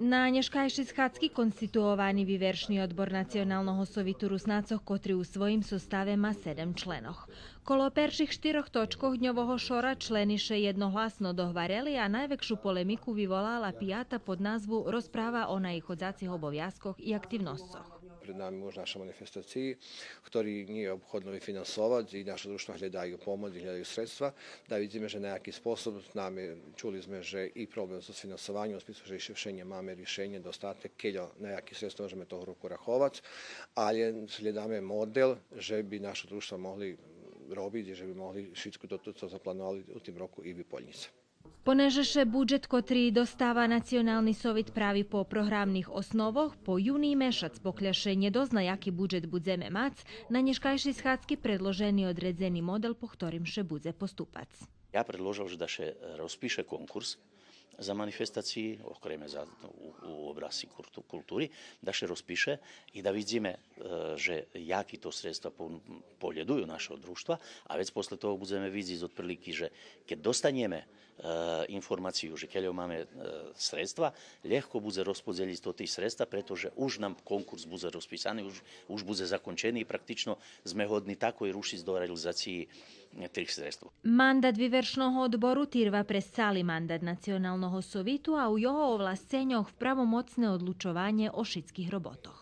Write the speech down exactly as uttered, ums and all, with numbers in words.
На нєшкайшей схадзки конституовани Вивершни одбор Националного совиту Руснацох, котри у своїм составе ма седем членох. Коло перших штирох точкох дньового шора члени ше єдногласно догварели, а найвекшу полемику виволала пията под назву Розправа о наиходзацих обовязкох и активносцох. Pred nama je naša manifestacija, ktorý nije obchodno i finansovati i naša društva hľadajú pomoc i hľadajú sredstva. Da vidíme, že na jaký spôsob s nami, čuli sme, že i problém so finansovaním, u smislu, že ešte wszędzie mamy riešenie, dostatek, keďo na jaký sredstvo môžeme toho roku rachovati, ale hľadáme model, že by naša društva mohli robiť, že by mohli šitko to, co zaplanovali u tim roku, i vyplnic. Понеже ше буджет котри достава Национални совит прави по програмних основох, по юний мешац, покля ше нє дозна яки буджет будземе мац, на нєшкайшей схадзки предложени одредзени модел по хторим ше будзе поступац. Я предложел же да ше розпише конкурс за манифестациї, окреме за, у, у обласци курту-, култури, да ше розпише и да видзиме, е, же яки то средства по-, поглєдую нашого дружтва, а вец после того будземе видзиц одприлики же кед достанєме е, информацию же кельо маме, е, средства, лєгко будзе розподзелїц то ти средства, прето же уж нам конкурс будзе розписани, уж, уж будзе закончени и практично зме годни такой рушиц до реализациї, е, тих средства. Мандат Вивершного одбору тирва през цали мандат Националного совиту, а у його овласценьох правомоцне одлучованє о шицких роботох.